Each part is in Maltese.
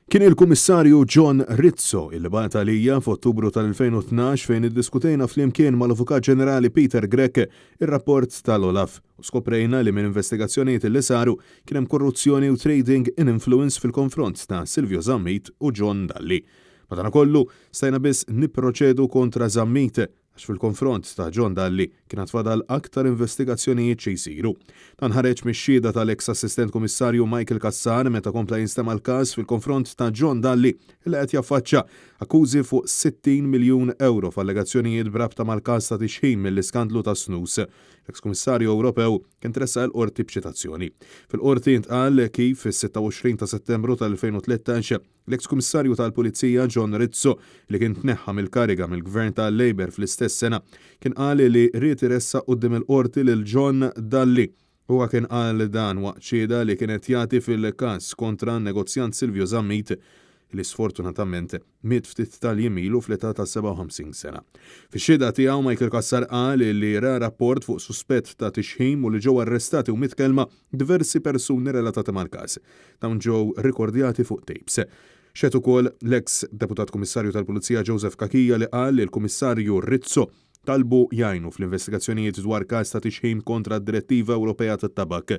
Kien il-Kummissarju John Rizzo illi bagħat għalija f'Ottubru tal-2012 fejn iddiskutejna flimkien mal-Avukat Ġenerali Peter Grech ir-rapport tal-OLAF u skoprejna li minn investigazzjonijiet illi saru kien hemm korruzzjoni u trading in influence fil-konfront ta' Silvio Zammit u John Dalli. Madankollu, stajna biss nipproċedu kontra Zammit għax fil-konfront ta' John Dalli kien għad fadal aktar investigazzjonijiet xi jsiru. Dan ħareġ mix-xhieda tal-eks Assistent Kummissarju Michael Cassar meta kompla jinstema' l-każ fil-konfront ta' John Dalli li qed jaffaċċa akkużi fuq 60 miljun ewro f'allegazzjonijiet b'rabta mal-każ ta' tixħim mill-iskandlu tas-snus. L-eks Kummissarju Ewropew kien tressaq il-Qorti b'ċitazzjoni. Fil-Qorti intqal kif fis-26 ta' Settembru tal-2013 L-eks Kummissarju tal-Pulizija John Rizzo, li kien tneħħa mill-kariga mill-Gvern tal-Labour fl-istess sena, kien qal li ried iressaq quddiem il-Qorti lil John Dalli. Huwa kien qal dan waqt xhieda li kien qed jagħti fil-każ kontra n-negozjant Silvio Zammit, li sfortunatament miet ftit tal-jiem ilu fl-età ta' 57 sena. Fix-xhieda tiegħu Michael Cassar qal li ra rapport fuq suspett ta' tixħim u li ġew arrestati u mitkellma diversi persuni relatati mal-każ. Dawn ġew rikordjati fuq tapes. Xehed ukoll l-eks Deputat Kummissarju tal-Pulizija Joseph Cachia li qal li l-Kummissarju Rizzo talbu jgħinu fl-investigazzjonijiet dwar każ ta' tixħim kontra d-Direttiva Ewropea tat-Tabakk.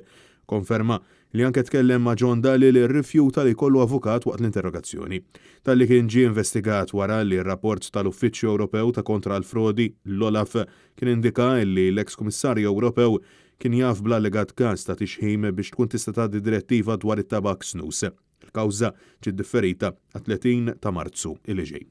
Konferma li anke tkellem ma' John Dalli li rrifjuta li jkollu avukat waqt l-interrogazzjoni. Dalli kien ġie investigat wara li r-rapport tal-Uffiċċju Ewropew ta' Kontra l-Frodi, l-OLAF, kien indika li l-eks Kummissarju Ewropew Kien jaf bl-allegat każ ta' tixħim biex tkun tista' tgħaddi direttiva dwar it-tabakk snus. Il-kawża ġiet differita għat-30 ta' Marzu li ġej.